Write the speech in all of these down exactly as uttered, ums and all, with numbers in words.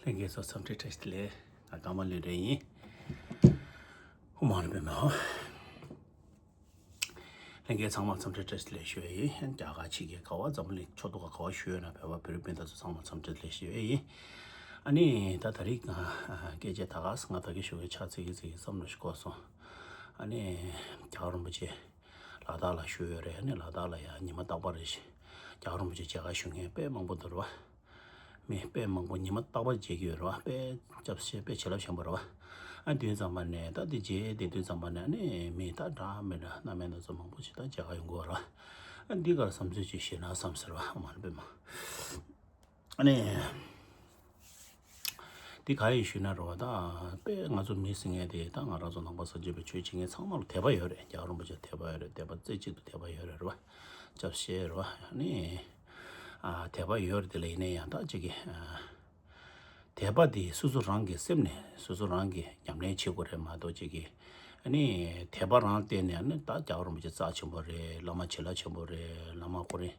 ལྷན་རྒྱས་ཚོ་འཚམས་འདྲི་བཀྲ་ཤིས་བདེ་ལེགས། ང་ཀརྨ་ལྷུན་གྲུབ་ཡིན། ཧུ་མ་ལ་པེ་མའོ། ལྷན་རྒྱས་ཚང་མ་འཚམས་འདྲི་བཀྲ་ཤིས་བདེ་ལེགས་ཞུ་ཡ་ཡིན། རྒྱ་གར་ཕྱི་རྒྱལ་ག་བ། འཛམ་བུ་གླིང་ཕྱོགས་དུས་ག་བ་བཞུགས་ཡོད་ན། བོད་པ་བོད་རིགས་སྤུན་ཟླ་ཚོ་ཚང་མ་འཚམས་འདྲི་བདེ་ལེགས་ཞུ་ཡ་ཡིན། ཨ་ནི་ད་ད་རེས་ང་སྐད་ཆ་ད་ག་ང་ད་གིན་ཞུ་གི་ཆ་ཚིག་གི་ཚིག་གི་བསམ་བློ་ཞིག་འཁོར་སོང་། ཨ་ནི་རྒྱལ་བ་རིན་པོ་ཆེ་ལ་དྭགས་ལ་བཞུགས་ཡོད་རེད། ཨ་ནི་ལ་དྭགས་ལ་ཡ་ཉི་མ་རྟག་པར་རེ་བཞིན་རྒྱལ་བ་རིན་པོ་ཆེ་མཇལ་ཁ་ཞུ་མཁན་དཔེ་མང་པོ་འདུག་རེད་བ། མི་དཔེ་མང་པོ་ཉི་མ་རྟག་པར་མཇལ་གྱི་ཡོད་རེད་བ། དཔེ་སྐྱབས་ཆེ་དཔེ་བྱིན་རླབས་ཆེན་པོ་རེད་བ། ཨ་དུས་ཙམ་པ་ནས་ད་དེ་མཇལ་དེ་དུས་ཙམ་པ་ནས་ཨ་ནི་མི་ད་འདྲ་མི་འདྲ་སྣ་མིན་སྣ་ཚོགས་མང་པོ་ཞིག་ད་མཇལ་ཁ་ཡོང་གི་ཡོད་རེད་བ། ཨ་འདི་གར་བསམ་ཚུལ་ཅིག་ཞུས་ན་བསམ་ཟེར་བ། ཨ་མ་ནི་དཔེ་མ། ཨ་ནི། འདི་ག་ཡིན་ཞུས་ན་རེད་བ། ད་དཔེ་ང་ཚོ་མི་ཟེར་མཁན་དེ་ད་ང་རང་ཚོ་ནང་པ་སངས་རྒྱས་པའི་ཆོས་བྱེད་མཁན་ཚང་མ་ལ་དད་པ་ཡོད་རེད། རྒྱལ་བ་རིན་པོ་ཆེ་དད་པ་ཡོད་རེད། དད་པ་རྩེ་གཅིག་ཏུ་དད་པ་ཡོད་རེད་རེད་བ། སྐྱབས་ཞེས་རེད་བ། ཨ་ནི། ཨ་དད་པ་ཡོད་རེད། དེ་ལ་ཡིན་ན་ཡང་ད་ཅིག་གི་ཨ་དད་པ་དེ་སོ་སོ་རང་གི་སེམས་ནས་སོ་སོ་རང་གིས་ཉམས་ལེན་བྱེད་དགོས་རེད་མ་གཏོགས། ཅིག་གི་ཨ་ནི་དད་པ་རང་བརྟེན་ནས་ཨ་ནི་ད་རྒྱལ་བ་རིན་པོ་ཆེ་རྩ་ཆེན་པོ་རེད། བླ་མ་བྱིན་རླབས་ཆེན་པོ་རེད། བླ་མ་ཁོ་རེ་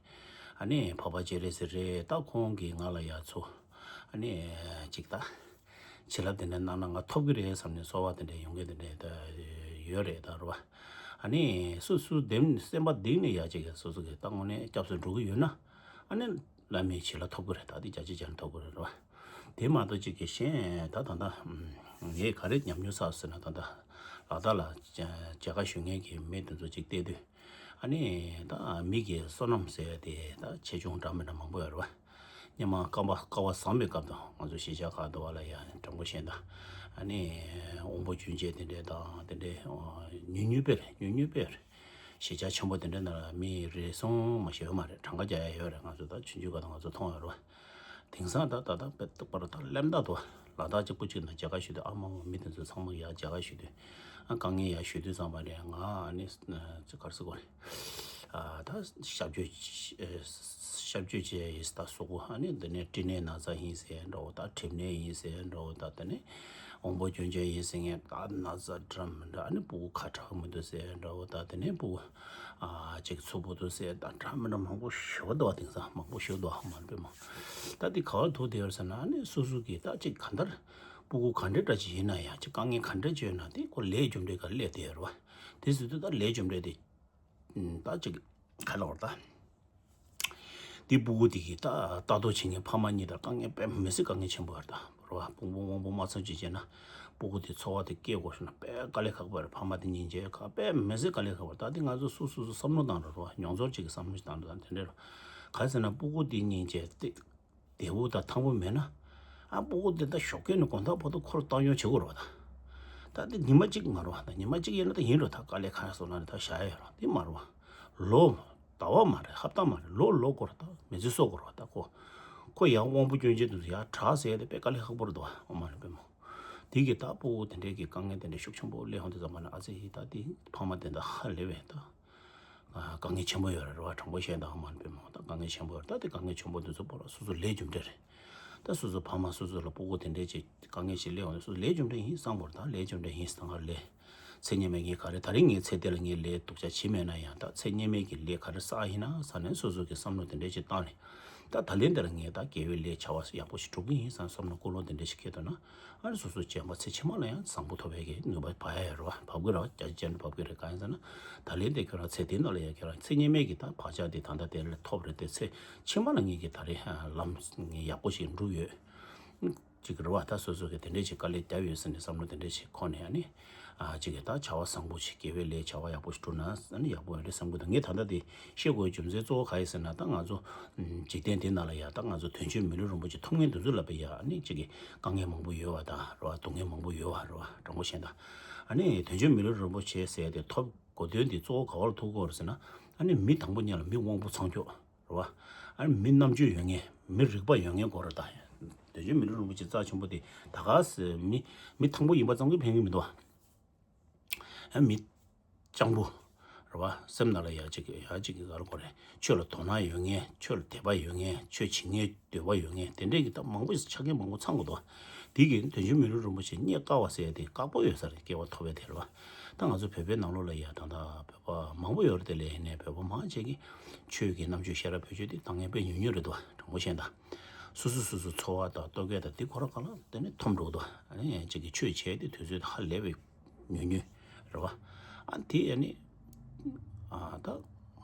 ཨ་ནི་འཕགས་པ་སྤྱན་རས་གཟིགས་རེད། ད་ཁོང་གིས་ང་ལ་ཡ་ཚོ་ཨ་ནི་ཅིག་ད་བྱིན་རླབས་དེ་འདྲ་གནང་ན་ང་ཐོབ་ཀྱི་རེད་བསམ་ནས་ཚོར་བ་དེ་འདྲ་ཡོང་མཁན་དེ་འདྲ་ད་ཡོད་རེད་ད་རེད་བ། ཨ་ནི་སོ་སོ་བདེན་སེམས་པ་གཏིང་ནས་ཡ་ཅིག་སོ་སོ་གིས་ད་དངོས་གནས་སྐྱབས་སུ་འགྲོ་གི་ཡོད་ན་ཨ་ནི་བླ་མའི་བྱིན་རླབས་ཐོབ་ཀྱི་རེད། ད་དེ་བརྒྱ་ཆ་བརྒྱ་ཐོབ་ཀྱི་རེད་རེད་བ། དེ་མ་གཏོགས་ཅིག་གི་གཞན་ད་ད་ད་ངས་ག་རེ་ཉམས་མྱོང་བསགས་ཟེར་ན། ད་ད་ལ་དྭགས་ལ་མཇལ་ཁ་ཞུ་མཁན་གྱི་མི་དེ་ཚོ་ཅིག་བལྟས་དུས། ཨ་ནི་ད་མི་གི་བསོད་ནམས་ཟེར་ཡ་དེ་ད་ཆེ་ཆུང་འདྲ་མི་འདྲ་མང་པོ་ཡོད་རེད་བ། སྔོན་མ་སྐལ་བ་སྐལ་བ་བཟང་པའི་སྐབས་དང་ང་ཚོ་གཞིས་ཆགས་ཁག་དུ་བ་ལ་ཡ་དྲང་པོ་བཤད་ན། ཨ་ནི་དབང་པོ་སྐྱོན་ཅན་དེ་འདྲས་དང་དེ་འདྲས་ཉུང་ཉུང་པས་རེད། ཉུང་ཉུང་པས་རེད། གཞིས་ཆགས་ཆེན་པོ་དེ་འདྲས་ནང་ལ་མི་རེ་ཟུང་མ་ཞིག་ཡོད་མ་རེད། གྲངས་ཀ་རྒྱག་ཡ་ཡོད་རེད། ང་ཚོ་ད་ཆུང་ཆུང་སྐབས་དང་ང་ཚོ་མཐོང་ཡོད་རེད་བ། དེང་སང་ད་ད་ད་དཔེ་ཏོག་པར་ད་ལམ་ད་དུ་ལ་དྭགས་གཅིག་པུ་གཅིག་ན་མཇལ་ཁ་ཞུ་དུས། ཨ་མ་མ་མི་དེ་ཚོ་ཚང་མ་ཡར་མཇལ་ཁ་ཞུ་དུས། ཨ་དཀའ་ངལ་ཡར་ཞུ་དུས་ཙམ་པ་ནས་ང་ཨ་ནི་ཅི་གར་སི་གོ་རེད། ཨ་ད་ཤབ་སྐྱོ་ཤབ་སྐྱོ་བྱས་ཡིན་ད་གཟུགས་པོ། ཨ་ནི་འདི་ནས་སྐྲན་ནད་ན་ཚ་ཡིན་ཟེར་འདྲ་བོ། ད་གྲིབ་ནད་ཡིན་ཟེར་འདྲ་བོ། ད་དེ་ནས་དབང་པོ་སྐྱོན་ཅན་ཡིན་ཟེར་མཁན་ད་ན་ཚ་འདྲ་མི་འདྲ། ཨ་ནི་སྤུ་གུ་ཁ་དྲག་མི་འདུག་ཟེར་འདྲ་བོ། ད་དེ་ནས་སྤུ་གུ་ཨ་ཅིག་འཚུབ་པོ་འདུག་ཟེར། ད་འདྲ་མི་འདྲ་མང་པོ་ཞེ་པོ་འདུག་བ། དེང་སང་མང་པོ་ཞེ་པོ་འདུག་བ། མ་འདྲ་མོ། ད་འདི་ག་བར་ཐུག་བསྡད་ཡོད་ཟེར་ན། ཨ་ནི་སོ་སོ་གིས་ད་ཅིག་གང་ལྟར་སྤུ་གུ་ག་འདྲ་འདྲ་ཅིག་ཡིན་ན་ཡང་། ཅིག་དཀའ་ངལ་ག་འདྲ་ཅིག་ཡོད་ན་དེ་ཁོ་ལས་རྒྱུ་འབྲས་ག་སླེབས་བསྡད་ཡོད་རེད་བ། དེ་ཟེར་དུས་ད་ལས་རྒྱུ་འབྲས་དེ་ད་ཅིག་ག་ལ་བར་ད། འདི་སྤུ་གུ་འདི་གི་ད་ལྟ་རྟོག་བྱེད་མཁན་ཕ་མ་གཉིས་དང་དཀའ་ངལ་དཔེ་མི་སྲིད་དཀའ་ངལ་ཆེན་པོ་ཡོད་རེད་ད། རེད་བ། དཔུང་པ་དབང་པོ་མ་འཚམ་ཅིག་བྱས་ན་སྤུ་གུ་འདི་འཚོ་བ་དེ་སྐྱེལ་དགོས་ཤོར་ན་དཔེ་དཀའ་ལས་ཁག་པོ་རེད། ཕ་མ་དེ་སྙིང་རྗེ་ཁག་དཔེ་མི་སྲིད་དཀའ་ལས་ཁག་པོ་རེད། ད་འདི་ང་ཚོ་སོ་སོ་སོ་བསམ་བློ་བཏང་རོགས། རེད་བ། མྱོང་ཚོར་ཅིག་གི་བསམ་བློ་ཞིག་བཏང་རོགས། ད་དེ་འདྲ་རེད། ག་རེ་ཟེར་ན་སྤུ་གུ་འདི་སྙིང་རྗེ་སྟེ། བདེ་པོ་དང་ཐང་པོ་མེད་ན། ཨ་སྤུ་གུ་དེ་ད་ཞོགས་ཀས་ནས་དགོང་དག་བར་དུ་ཁོ་ལ་བཏང་སྙོམས་བྱེད་དགོས་རེད་བ། ད་ད་དེ་ཉི་མ་གཅིག་མ་རེད་བ། ད་ཉི་མ་གཅིག་ཡིན་ན་ད་ཡིན་རེད། ད་དཀའ་ལས་ཁག་སོང་ན་ད་བཞག་ཡ་ཡོད་རེད། དེ་མ་རེད་བ། ལོ། ཟླ་བ་མ་རེད། ཧབ་ཏ་མ་རེད། ལོ་ལོ་འགོར། ད་མི་ཚེ་གསོ་དགོས་རེད་བ། ད་ཁོ་ཁོ་ཡང་དབང་པོ་སྐྱོན་ཅན་དུ་ཡར་དྲག་ཟེར་ཡ་དེ་དཔེ་དཀའ་ལས་ཁག་པོ་རེད་འདུག་བ། ཨོ་མ་རེད། དཔེ་མོ། དེ་གི་ད་སྤུ་གུ་དེ་འདྲའི་གི་དཀའ་ངལ་དེ་འདྲ་ཤུགས་ཆེན་པོ་སླེབས་ཡོང་དུས་ཙམ་པ་ན་ཨ་ཙི་ད་དེ་ཕ་མ་དེ་འདྲ་ཧ་ལས་པས་ད། དཀའ་ངལ་ཆེན་པོ་ཡོད་རེད་བ། དྲང་པོ་བཤད་ན་ད་མ་འདྲ་མོ་ད་དཀའ་ངལ་ཆེན་པོ་ཡོད་རེད། ད་དེ་དཀའ་ངལ་ཆེན་པོ་འདི་ཚོ་བོ་ལ་སོ་སོ་ལས་རྒྱུ་འབྲས་རེད། ད་སོ་སོ་ཕ་མ་སོ་སོ་ལ་སྤུ་གུ་དེ་འདྲས་ཅིག་དཀའ་ངལ་ཞིག་སླེབས་ཡོང་ན་སོ་སོ་ལས་རྒྱུ་འབྲས་ཡིན་བསམ་དགོས་རེད། ད་ལས་རྒྱུ་འབྲས་ཡིན་ཟེར་ད་ག་རེ་ལས། ཚེ་སྔོན་མའི་ངས་ག་རེ་ད་རེས་ངས་ཚེ་འདི་ལ་ངས་ལས་སྡུག་ཅག་བྱེད་མེད་ན་ཡང་ད་ཚེ་སྔོན་མའི་གི་ལས་ག་རེ་བསགས་ཡིན་ན་ཟེར་ནས་སོ་སོ་གི་བསམ་བློ་དེ་འདྲས་ཅིག་བཏང་ནས། ད་ད་ལན་འདི་ལ་ངས་ད་དགེ་བའི་ལས་བྱ་བ་ཡག་པོ་ཞིག་སྒྲུབ་ཀྱི་ཡིན་བསམ་བསམ་བློ་ཀུན་སློང་དེ་འདྲས་ཞིག་སྐྱེས་ཐུབ་ན། ཨ་ནི་སོ་སོ་སྐྱེ་བ་ཚེ་ཕྱི་མ་ལ་ཡང་བཟང་པོ་ཐོབ་པའི་གི་ནུས་པ་བབས་ཡ་ཡོད་རེད་བ། བབས་ཀྱི་རེད་བ། རྒྱ་ཆེན་བབས་ཀྱི་རེད། གང་ཡིན་ཟེར་ན། ད་ལན་དེ་ཁྱོད་རང་ཚེ་འདི་ནང་ལ་ཡ་ཁྱོད་རང་ཚེ་སྔོན་མའི་གི་ད་བག་ཆགས་དེ་ད་ལྟ་དེ་ལ་ཐོབ་རེད་དེ། ཚེ་ཕྱི་མ་ལ་ངས་གི་ད་རེས་ལམ་ངས་ཡག་པོ་ཞིག་འགྲུབ་ཡོད། ཅིག་རེད་བ། ད་སོ་སོ་གི་དེ་འདྲས་ཅིག་དཀའ་ལས་བརྒྱབ་ཡོད་ཟེར་ནས་བསམ་བློ་དེ་འདྲས་ཅིག་འཁོར་ནས་ཨ་ནི། ཨ་ཅིག་གི་ད་བྱ་བ་བཟང་པོ་ཞིག་དགེ་བའི་ལས་བྱ་བ་ཡག་པོ་ཞིག་བསྒྲུབས་ན་ཨ་ནི་ཡག་པོ་ཡོད་རེད་བསམ་གི་འདུག་ངས་ད་ལྟ་དེ་བཤད་དགོས་རྒྱུ་མཚན་གཙོ་བོ་ག་ཡིན་ཟེར་ན། ད་ང་ཚོ་འཇིག་རྟེན་འདི་ནང་ལ་ཡ་ད་ང་ཚོ་དོན་གཅོད་མི་ལུས་རིན་པོ་ཆེ་ཐུབ་མཁན་དེ་ཚོ་ལ་དཔེ་ཡ་ཨ་ནི་ཅིག་གི་དཀའ་ངལ་མང་པོ་ཡོད་བ། ད་རེད་བ། སྡུག་བསྔལ་མང་པོ་ཡོད་བ། རེད་བ། དྲང་པོ་བཤད་ན། ཨ་ནི་དོན་གཅོད་མི་ལུས་རིན་པོ་ཆེ་ཟེར་དེ་ཐོབ་དགོས་དོན་དེ་གཙོ་བོ་ག་བར་ཐུག་གི་ཡོད་རེད་ཟེར་ན། ཨ་ནི་མི་དང་པོ་ཉིད་ལ་མི་དབང་པོ་ཚང་ཁྱོག་རེད་བ། ཨ་ནི་མི་རྣམ་དཔྱོད་ཡོད་མཁན། མི་རིག་པ་ཡོད་མཁན་དགོས་རེད་ད། དོན་གཅོད་མི་ལུས་རིན་པོ་ཆེ་རྩ་ཆེན་པོ་དེ་ད་ག་སེ་མི་མི་ཐང་པོ་ཡིན་པ་ཙམ་གྱིས་ཕན་གྱི་མི་འདུག་བ། ཨ་མི་སྤྱང་པོ་རེད་བ། སེམས་ནང་ལ་ཡ་གཅིག་ཡ་གཅིག་གི་ག་རེ་དགོས་རེད། ཆོས་ལ་དོ་སྣང་ཡོད་མཁན། ཆོས་ལ་དད་པ་ཡོད་མཁན། ཆོས་བྱེད་མཁན་འདོད་པ་ཡོད་མཁན། དེ་འདྲས་ཀྱི་ད་མང་པོ་ཞིག་ཆ་རྐྱེན་མང་པོ་ཚང་དགོས་འདུག་བ། དེ་གིས་དོན་གཅོད་མི་ལུས་རིན་པོ་ཆེ་རྙེད་དཀའ་བ་ཟེར་ཡ་དེ་ཁག་པོ་ཡོད་ས་རེད། སྐྱེ་བ་ཐོབ་པའི་དེ་རེད་བ། ད་ང་ཚོ་བོད་པའི་ནང་ལོགས་ལ་ཡ་ད་ལྟ་བོད་པ་མང་པོ་ཡོད་རེད། དེ་ལས་ཡིན་ནའི་བོད་པ་མང་ཆེ་གིས་ཆོས་ཀྱི་རྣམ་དཔྱོད་ཤེས་རབ་བེད་སྤྱོད་དེ་བཏང་མཁན་དཔེ་ཉུང་ཉུང་རེད་འདུག་བ། དྲང་པོ་བཤད་ན། སོ་སོ་སོ་སོ་འཚོ་བ་དང་ལྟོ་གོས་དང་དེ་ཁོ་རང་གང་ལ་དེ་ནི་འཐོམ་འགྲོ་འདུག་ཨ་ནི་ཅིག་གི་ཆོས་བྱས་ཏེ་དུས་ཚོད་ཧ་ལས་པའི་ཉུང་ཉུང་རེད་བ། ཨ་དེ་ཨ་ནི་ཨ་ད་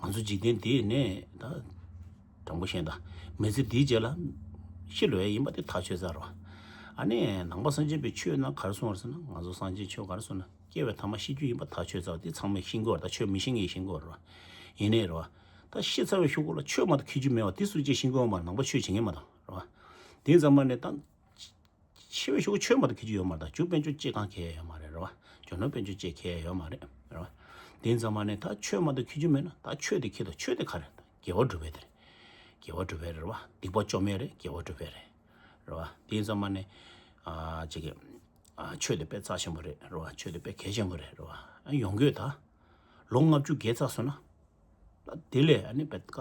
ང་ཚོ་འཇིག་རྟེན་འདི་ནས་ད་དྲང་པོ་བཤད་ད་མི་ཚེ་འདིའི་རྗེས་ལ་ཤི་ལོས་ཡིན་པ་དེ་ཐག་ཆོད་ཚར་རེད་བ། ཨ་ནི་ནང་པ་སངས་རྒྱས་པའི་ཆོས་ནང་ག་རེ་གསུངས་པ་རེད་ཟེར་ན། ང་ཚོ་སངས་རྒྱས་ཆོས་ག་རེ་གསུངས་ན། སྐྱེ་བའི་ཐ་མ་ཤི་རྒྱུ་ཡིན་པ་ཐག་ཆོད་ཚར་བ་དེ་ཚང་མས་ཤེས་ཀྱི་ཡོད་རེད། ད་ཆོས་མི་ཤེས་མཁན་ཤེས་ཀྱི་ཡོད་རེད་བ། ཡིན་ནའི་རེད་བ། ད་ཤི་ཚར་བའི་གཞུག་གུ་ལ་ཆོས་མ་གཏོགས་ཁེ་རྒྱུ་མེད་བ་དེ་སུ་གཅིག་ཤེས་ཀྱི་ཡོད་མ་རེད། ནང་པ་ཆོས་བྱེད་མཁན་མ་གཏོགས་རེད་བ། དེ་ཙམ་པ་ནས་ད་ཤི་བའི་གཞུག་གུ་ཆོས་མ་གཏོགས་ཁེ་རྒྱུ་ཡོད་མ་རེད། ད་རྒྱུ་དཔལ་འབྱོར་ཅི་གང་ཁེ་ཡ་ཡོད་མ་རེད་རེད་བ། རྒྱུ་ནོར་དཔལ་འབྱོར་ཅི་ཁེ་ཡ་ཡོད་མ་རེད་རེད་བ། དེ་ཙམ་པ་ནས་ད་ཆོས་མ་གཏོགས་ཁེ་རྒྱུ་མེད་ན་ད་ཆོས་དེ་ཁེ་ད། ཆོས་དེ་ག་རེད། ད་དགེ་བ་སྒྲུབ་པའི་དེ་རེད། དགེ་བ་སྒྲུབ་པའི་རེད་བ། སྡིག་པ་བཅོམ་ཡས་རེད། དགེ་བ་སྒྲུབ་པའི་རེད། རེད་བ། དེ་ཙམ་པ་ནས་ཨ་ཅིག་གི་ཨ་ཆོས་དེ་དཔེ་རྩ་ཆེན་པོ་རེད་རེད་བ། ཆོས་དེ་དཔེ་གལ་ཆེན་པོ་རེད་རེད་བ། ཨ་ཡོང་གི་ཡོད་ད། ལོ་ལྔ་བཅུ་བརྒལ་ཚར་སོང་ན། ད་དེ་ལས་ཨ་ནི་དཔེ་ཀ་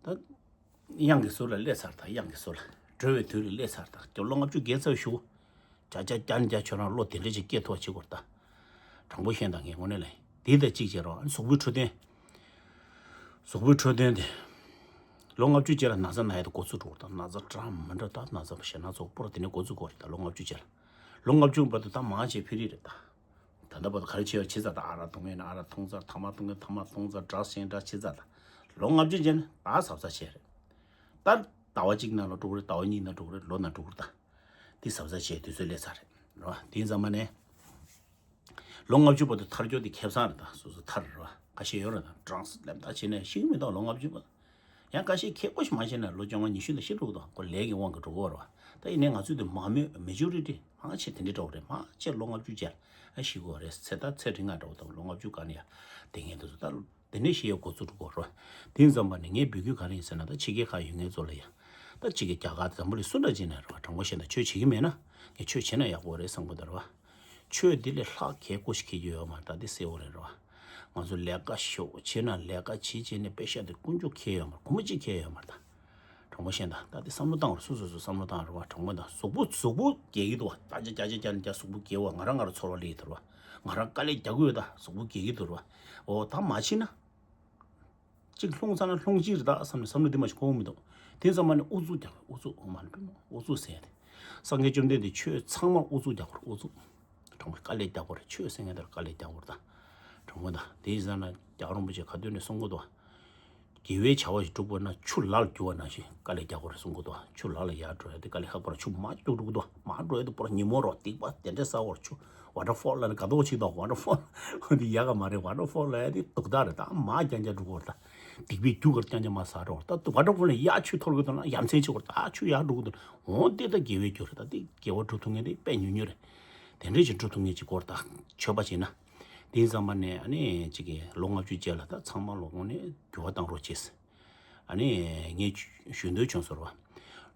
ད་གཡང་གི་ཟུར་ལ་སླེབས་ཚར་ད། གཡང་གི་ཟུར་ལ་འགྲོ་བའི་དུས་ལ་སླེབས་ཚར་ད། ཀྱང་ལོ་ལྔ་བཅུ་བརྒལ་ཚར་བའི་གཞུག་གུ་བརྒྱ་ཆ་བརྒྱ་ནས་བརྒྱ་ཁྱོད་རང་བློ་དེ་འདྲ་ཅིག་སྐྱེ་ཐུབ་པ་བྱེད་དགོས་རེད་ད། དྲང་པོ་བཤད་ད། ངས་དངོས་གནས་ལ་དེ་ལྟ་གཅིག་བྱེད་རོགས། ཨ་ནི་གཟུགས་པོའི་འཕྲོད་བསྟེན། གཟུགས་པོའི་འཕྲོད་བསྟེན་དེ། ལོ་ལྔ་བཅུ་རྗེས་ལ་ན་ཚ་ན་ཡ་དེ་འགོ་ཚུགས་འགྲོ་གི་རེད་ད། ན་ཚ་འདྲ་མི་འདྲ་ད། ན་ཚ་ཞེ་ན་ཚོགས་པོ་ར་དེ་ནས་འགོ་ཚུགས་དགོས་རེད་ད། ལོ་ལྔ་བཅུ་རྗེས་ལ། ལོ་ལྔ་བཅུ་བར་དུ་ད་མང་ཆེ་ཕི་རི་རེད་ད། ད་ལྟ་བར་དུ་ག་རེ་བྱས་པ་བྱས་ཚར་ད། ཨ་རག་འཐུང་ཡས་ན་ཨ་རག་འཐུང་ཚར། ཐ་མག་འཐུང་ཡས་ཐ་མག་འཐུང་ཚར། ཌྲག་བྱས་ན་ཌྲག་བྱས་ཚར་ད། ལོ་ལྔ་བཅུ་རྗེས་ནས་ད་གཟབ་གཟབ་བྱས་རེད། ད་ཟླ་བ་གཅིག་ནང་ལ་འགྲོ་གི་རེད། ཟླ་བ་གཉིས་ནང་འགྲོ་གི་རེད། ལོ་ནང་འགྲོ་གི་རེད་ད། དེ་གཟབ་གཟབ་བྱས་དུས་ཚོད་སླེབས་ཚར་རེད་རེད་བ། དེ་ཙམ་པ་ནས། ལོ་ལྔ་བཅུ་བར་དུ་ཐར་རྒྱུ་དེ་ཁེ་བཟང་རེད་ད། སོ་སོ་ཐར་རེད་བ། ཁ་ཤས་ཡོད་རེད་ད། ཌྲག་སི་ལབ་ད་བྱས་ནས་ཤི་གི་མི་འདུག་ལོ་ལྔ་བཅུ་བར། ཡང་ཁ་ཤས་ཁེ་པོ་ཞིག་མ་བྱས་ན་ལོ་བཅོ་ལྔ་ཉི་ཤུ་ལ་ཤི་འགྲོ་གི་འདུག་ཁོ་ལས་ཀྱི་དབང་གིས་འགྲོ་གི་ཡོད་རེད་བ། ད་ཡིན་ནའི་ང་ཚོའི་དེ་མང་མོས་མེ་ཇོ་རི་ཊི་མང་ཆེ་དེ་འདྲ་འདྲ་བོ་རེད། མང་ཆེ་ལོ་ལྔ་བཅུ་རྗེས་ལ་ཤི་གི་ཡོད་རེད། ཚེ་ད་ཚེ་རིང་ང་འདྲ་བོ་དང་ལོ་ལྔ་བཅུ་ག་ནས་ཡ་དེ་ངན་དུ་སུ་ད། དེ་ནས་ཤི་ཡས་འགོ་ཚུགས་འགྲོ་གི་རེད། དེ་ཙམ་པ་ནས་ངས་འབོད་སྐུལ་ག་རེ་ཡིན་ཟེར་ན། ད་ཕྱི་རྒྱལ་ཁག་ཡོད་མཁན་ཚོ་ལ་ཡང་། ད་གཅིག་གི་རྒྱ་གར་འཛམ་བུ་གླིང་སུ་འདྲ་ཅིག་ནས་རེད་བ། དྲང་པོ་བཤད་ན་ཆོས་བྱེད་ཀྱི་མེད་ན་ངས་ཆོས་བྱེད་ན་ཡག་པོ་རེད་བསམ་གི་འདུག་རེད་བ། ཆོས་འདི་ལས་ལྷག་གལ་ཁོ་ཞིག་ཁེལ་གྱི་ཡོད་མ་རེད། ད་འདི་གསལ་བོ་རེད་རེད་བ། ང་ཚོ་ལས་ཀ་ཤོག་བྱེད་ན་ལས་ཀ་བྱེད་བྱེད་ནས་པེ་ཤ་དེ་དཀོན་མཆོག་ཁེལ་ཡོད་མ་རེད། སྒོར་མོ་གཅིག་ཁེལ་ཡོད་མ་རེད་ད། དྲང་པོ་བཤད་ན་ད་འདི་བསམ་བློ་བཏང་རོགས། སོ་སོ་སོ་བསམ་བློ་བཏང་རོགས་བ། དྲང་པོ་ད་གཟུགས་པོ་གཟུགས་པོ་རྒས་ཀྱི་འདུག་བ། ད་ཅ་ཅ་ཅ་ཅ་ཅ་གཟུགས་པོ་རྒས་བ། ང་རང་ང་རང་ཚོར་བ་སླེབས་ཀྱི་འདུག་རེད་བ། ང་རང་དཀའ་ལས་རྒྱག་གི་ཡོད་ད། གཟུགས་པོ་རྒས་ཀྱི་འདུག་རེད་བ། འོ་ད་མ་བྱེད་ན། གཅིག་ལྷུང་ཚར་ན་ལྷུང་གཅིག་རེད་ད་བསམ་ནས་བསམ་བློ་འདི་མ་ཞིག་འཁོར་གི་མི་འདུག་དེ་ཙམ་མ་ནས་ཨུ་ཚུགས་རྒྱག་དགོས། ཨུ་ཚུགས་འོ་མ་ལ་ཨུ་ཚུགས་ཟེར་ཏེ། སངས་རྒྱས་བཅོམ་ལྡན་འདས་ཆོས་ཚང་མར་ཨུ་ཚུགས་རྒྱག་དགོས་རེད། ཨུ་ཚུགས། དྲང་པོ་དཀའ་ལས་རྒྱག་དགོས་རེད། ཆོས་ཟེར་མཁན་དེར་དཀའ་ལས་རྒྱག་དགོས་རེད་ད། དྲང་པོ་ད་དེ་ཡིན་ཙང་ན་རྒྱལ་བ་རིན་པོ་ཆེ་ག་དུས་ནས་གསུང་གི་འདུག་དགེ་བའི་བྱ་བ་ཞིག་སྒྲུབ་དགོས་ན་ཆུ་ལ་ལ་རྒྱུ་བ་ནང་བཞིན་དཀའ་ལས་རྒྱག་དགོས་རེད་གསུང་གི་འདུག་ཆུ་ལ་ལ་ཡར་འགྲོ་ཡ་དེ་དཀའ་ལས་ཁག་པོ་རེད། ཆུ་མར་རྒྱུག་འགྲོ་གི་འདུག་མར་འགྲོ་ཡ་དེ་པོ་ར་ཉིན་མོ་རོ་སྡིག་པ་དེ་འདྲ་ཟ་བར་ཆུ། ཝ་ཊར་ཕོལ་ལ་ནི་ག་དོག་ཅིག་དང་། ཝ་ཊར་ཕོལ་འདི་ཡག་ག་མ་རེད། ཝ་ཊར་ཕོལ་ལ་ཡ་དེ་སྡུག་ཐག་རེད། ད་མར་རྐྱང་རྐྱང་འགྲོ་གི་རེད། ད་སྡིག་པའི་རྒྱུ་གར་རྐྱང་རྐྱང་མར་ཟ་འགྲོ་རེད། ད་ཝ་ཊར་ཕོལ་ནས་ཡར་ཆུ་འཐོར་གི་འདུག་ན་ཡ་མཚན་ཆེ་གི་རེད། ད་ཆུ་ཡར་འགྲོ་གི་འདུག་འོ་དེ་ད་དགེ་བའི་རྒྱུ་རེད། ད་དེ་དགེ་བ་སྒྲུབ་ཐུབ་མཁན་དེ་དཔེ་ཉུང་ཉུང་རེད། དེ་འདྲ་ཞིག་སྒྲུབ་ཐུབ་མཁན་ཅིག་དགོས་རེད། ད་ཆོས་པ་བྱས་ན། དེ་ཙམ་པ་ནས་ཨ་ནི་ཅིག་གི་ལོ་ལྔ་བཅུ་རྗེས་ལ་ད་ཚང་མ་ལོ་ངོ་ནས་འགྱུར་བ་བཏང་རོགས་བྱས། ཨ་ནི་ངས་ཞུ་འདོད་བྱུང་ཟེར་བ།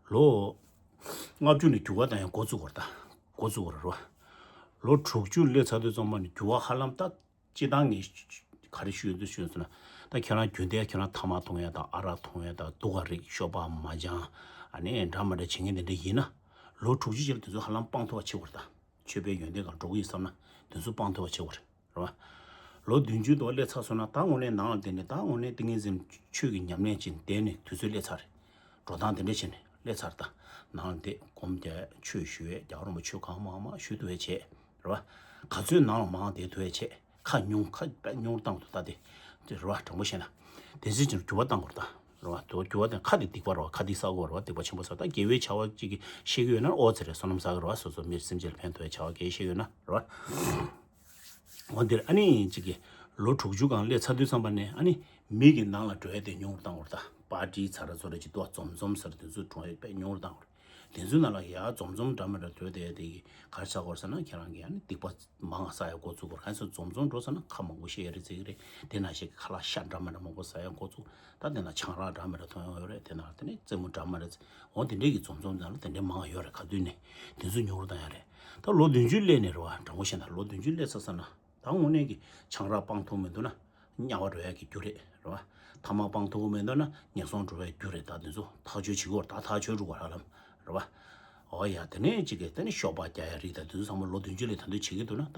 ལོ་ལྔ་བཅུ་ནས་འགྱུར་བ་བཏང་ཡང་འགོ་བཙུགས་པ་རེད་ད། འགོ་བཙུགས་པ་རེད་བ། ལོ་དྲུག་ཅུ་སླེབས་ཚར་དུས་ཙམ་པ་ནས་འགྱུར་བ་ཧ་ལམ། ད་སྤྱིར་བཏང་ངས་ག་རེ་ཞུ་འདོད་བྱུང་ཟེར་ན། ད་ཁྱེད་རང་རྒྱུན་ལྡན་ཁྱེད་རང་ཐ་མག་འཐུང་ཡ་དང་། ཨ་རག་འཐུང་ཡ་དང་། སྡུག་ག་རིགས་ཤོ་སྦག་མ་འཇང་། ཨ་ནི་འདྲ་མི་འདྲ་བྱེད་མཁན་དེ་འདྲ་ཡིན་ན། ལོ་དྲུག་ཅུ་རྗེས་ལ་དེ་ཚོ་ཧ་ལམ་སྤང་ཐུབ་པ་བྱེད་དགོས་རེད་ད། ཆོས་པའི་ཡོན་ཏན་སྒང་འགྲོ་གི་ཡིན་བསམ་ན་དེ་ཚོ་སྤང་ཐུབ་པ་བྱེད་དགོས་རེད། རེད་བ། ལོ་བདུན་ཅུ་དོ་སླེབས་ཚར་སོང་ན་ད་དངོས་གནས་ནང་ལ་བསྡད་ནས། ད་དངོས་གནས་ཏིང་ངེ་འཛིན་ཆོས་ཀྱི་ཉམས་ལེན་བྱེད་བསྡད་ནས་དུས་ཚོད་སླེབས་ཚར་རེད། འགྲོ་སྟངས་དེ་འདྲ་བྱས་ནས་སླེབས་ཚར། ད་ནང་ལ་བསྡད་སྒོམ་རྒྱག་ཆོས་ཞུ་ཡས། རྒྱལ་བ་རིན་པོ་ཆེ་གང་མང་མང་ཞུ་ཐུབ་ཡས་བྱས། རེད་བ། ག་ཚོད་ནང་ལ་མང་བསྡད་ཐུབ་ཡས་བྱས། ཁ་ཉུང་། ཁ་དཔེ་ཉུང་བཏང་དུས་ད་དེ་དེ་རེད་བ། དྲང་པོ་བཤད་ན་དེ་ཚོའི་ཕྱིར་འགྱུར་བ་བཏང་དགོས་རེད་ད། རེད་བ། དེ་འགྱུར་བ་བཏང་། ཁ་དེ་སྡིག་པ་རེད་བ། ཁ་དེ་བསག་དགོས་རེད་བ། སྡིག་པ་ཆེན་པོ་བསགས། ད་དགེ་བའི་བྱ་བ་ཅིག་གི་ཤེས་ཀྱི་ཡོད་ན་ཨོ་ཙི་རེད། བསོད་ནམས་བསགས་ཀྱི་རེད་བ། སོ་སོ་མིར་སེམས་ཅན་ལ་ཕན་ཐོགས་ཡ་བྱ་བ་གལ་ཤེས་ཡོད་ན་རེད་བ། འོ་འདིར་ཨ་ནི་ཅིག་གི་ལོ་དྲུག་ཅུ་སྒང་སླེབས་ཚར་དུས་ཙམ་པ་ནས་ཨ་ནི་མི་གི་ནང་ལ་འགྲོ་ཡ་དེ་ཉུང་རུ་བཏང་དགོས་རེད་ད། པར་ཊི་ཚ་ར་ཚོ་ར་ཅིག་འདུག་འཛོམས་འཛོམས་ཟེར་དེ་ཚོ་འགྲོ་ཡ་དཔེ་ཉུང་རུ་བཏང་དགོས་རེད། དེ་ཚོའི་ནང་ལ་ཡ་འཛོམས་འཛོམས་འདྲ་མི་འདྲ་འགྲོ་བསྡད་ཡ་དེ་གི་ག་རེ་ཆགས་ཀྱི་ཡོད་རེད་ཟེར་ན། ཁྱེད་རང་གི་ཨ་ནི་སྡིག་པ་མང་བ་བསགས་ཡ་འགོ་ཚུགས་དགོས་རེད། གང་ཡིན་ཟེར་ན་འཛོམས་འཛོམས་འགྲོ་ཟེར་ན་ཁ་མང་པོ་བཤད་ཡ་རེད་ཟེར་གི་རེད། དེ་ནང་བཞིན་གྱི་ཁ་ལག་ཤ་འདྲ་མི་འདྲ་མང་པོ་ཟ་ཡ་འགོ་ཚུགས། ད་དེ་ན་ཆང་རག་འདྲ་མི་འདྲ་འཐུང་ཡོང་ཡོད་རེད། དེ་ན་དེ་ནས་རྩེད་མོ་འདྲ་མི་འདྲ་རྩེ། འོ་དེ་འདྲས་ཀྱི་འཛོམས་འཛོམས་ནང་ལ་དེ་འདྲས་མང་ཡོད་རེད། ག་དུས་ནས་དེ་ཚོ་ཉུང་རུ་བཏང་ཡ་རེད། ད་ལོ་བདུན་ཅུ་སླེབས་ནས་རེད་བ། དྲང་པོ་བཤད་ན་ལོ་བདུན་ཅུ་སླེབས་ཚར་ཚར་ན་ད་དངོས་གནས་ཀྱི་ཆང་རག་སྤང་ཐུབ་མི་འདུག་ན་དམྱལ་བ་འགྲོ་ཡ་གི་རྒྱུ་རེད། རེད་བ། ཐ་མག་སྤང་ཐུབ་མི་འདུག་ན་ངན་སོང་འགྲོ་བའི་རྒྱུ་རེད། ད་དེ་ཚོ་ཐག་གཅོད་བྱེད་དགོས་རེད། ད་ཐག་གཅོད་འགྲོ་དགོས་རེད་ལམ། རེད་བ། ཨོ་ཡ། དེ་ནས་ཅིག་གི་དེ་ནས་ཤོག་སྦག་རྒྱག་ཡ་རིགས་དང་དེ་ཚོ་ཚང་མ་ལོ་བདུན་ཅུ་ལས་ད་དུང་བྱེད་ཀྱི་འདུག་ན། ད་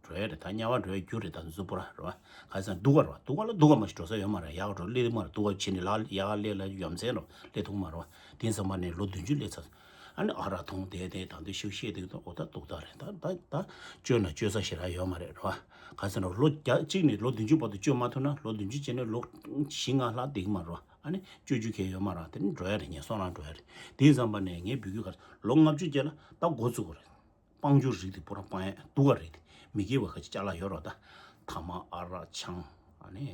འགྲོ་ཡ་རེད། ད་དམྱལ་བ་འགྲོ་ཡ་རྒྱུ་རེད། ད་དེ་ཚོ་པུ་ར་རེད་བ། ག་ས་སྡུག་ག་རེད་བ། སྡུག་ག་ལ་སྡུག་ག་མ་ཞིག་འགྲོ་ས་ཡོད་མ་རེད། ཡག་འགྲོ་སླེབས་མ་རེད། སྡུག་ག་བྱེད་ནས་ལ་ཡག་སླེབས་ལ་ཡ་མཚན་རོ་སླེབས་ཐུབ་མ་རེད་བ། དེ་ཚང་མ་ནས་ལོ་བདུན་ཅུ་སླེབས་ཚར། ཨ་ནི་ཨ་རག་འཐུང་བསྡད་དེ་ད་དུང་ཤུགས་ཤེས་དེ་འོ་ད་སྡུག་ད་རེད། ད་ད་ད་བཅོས་ན་བཅོས་ས་ཞེ་དྲག་ཡོད་མ་རེད་རོ། ག་ས་ན་ལོ་བརྒྱ་གཅིག་ནས་ལོ་བདུན་ཅུ་བར་དུ་བཅོས་མ་ཐུབ་ན་ལོ་བདུན་ཅུ་བྱས་ནས་ལོ་བཞི་ལྔ་ལྷག་བསྡད་ཀྱི་མ་རེད་བ། ཨ་ནི་སྤྱོད་རྒྱུ་གལ་ཡོད་མ་རེད། དེ་ནི་འགྲོ་ཡ་རེད། ངས་སོང་རང་འགྲོ་ཡ་རེད། དེ་ཙམ་པ་ནས་ངས་འབོད་སྐུལ་ག་ལོ་ལྔ་བཅུ་རྗེས་ལ་ད་འགོ་བཙུགས་དགོས་རེད། སྤང་རྒྱུ་རིགས་དེ་པུ་ར་སྤང་ཡ་སྡུག་ག་རེད། དེ་མི་དགེ་བ་ཁ་ཅིག་ཅ་ལག་ཡོད་རོགས། ད་ཐ་མག་ཨ་རག་ཆང་ཨ་ནི་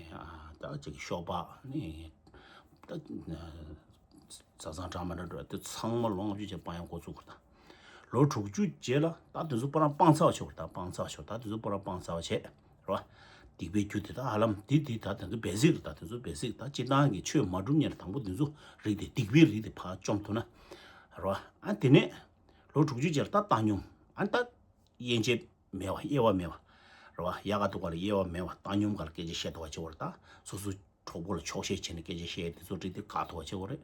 ད་ཅིག་ཤོག་སྦག་ཨ་ནི་ད་བཟའ་ཚང་འདྲ་མི་འདྲ་འགྲོ་དེ་ཚང་མ་ལོ་ལྔ་བཅུ་རྗེས་སྤང་ཡ་འགོ་བཙུགས་དགོས་རེད། ད་ལོ་དྲུག་ཅུ་རྗེས་ལ་ད་དེ་ཚོ་པུ་ར་སྤང་ཚར་བ་ཆོག་རེད། ད་སྤང་ཚར་བ་ཆོག་ད་དེ་ཚོ་པུ་ར་སྤང་ཚར་བ་བྱས། རེད་བ། སྡིག་པའི་རྒྱུ་དེ་དག་ཧ་ལམ་དེ་དེ་ད་དེ་ཚོ་བེ་སིག་རེད། ད་དེ་ཚོ་བེ་སིག་ད་སྤྱིར་བཏང་གི་ཆོས་མ་སྒྲུབ་མཁན་ལ་དང་པོ་དེ་ཚོ་རིགས་དེ་སྡིག་པའི་རིགས་དེ་ཕར་བཅོམ་ཐུབ་ན། རེད་བ། ཨ་དེ་ནས་ལོ་དྲུག་ཅུ་རྗེས་ལ་ད་བཏང་སྙོམས། ཨ་ད་དབྱེ་འབྱེད་མེད་བ། དབྱེ་བ་མེད་བ། རེད་བ། ཡག་ག་སྡུག་ག་ལ་དབྱེ་བ་མེད་བ། བཏང་སྙོམས་ག་ལ་སྐད་ཆ་བཤད་ཐུབ་པ་བྱེད་དགོས་རེད། ད་སོ་སོ་གྲོགས་པོ་ལ་ཆོག་ཤེས་བྱས་ནས་སྐད་ཆ་བཤད་དེ་ཚོ་རིགས་དེ་བཀག་ཐུབ་པ་བྱེད་དགོས་རེད།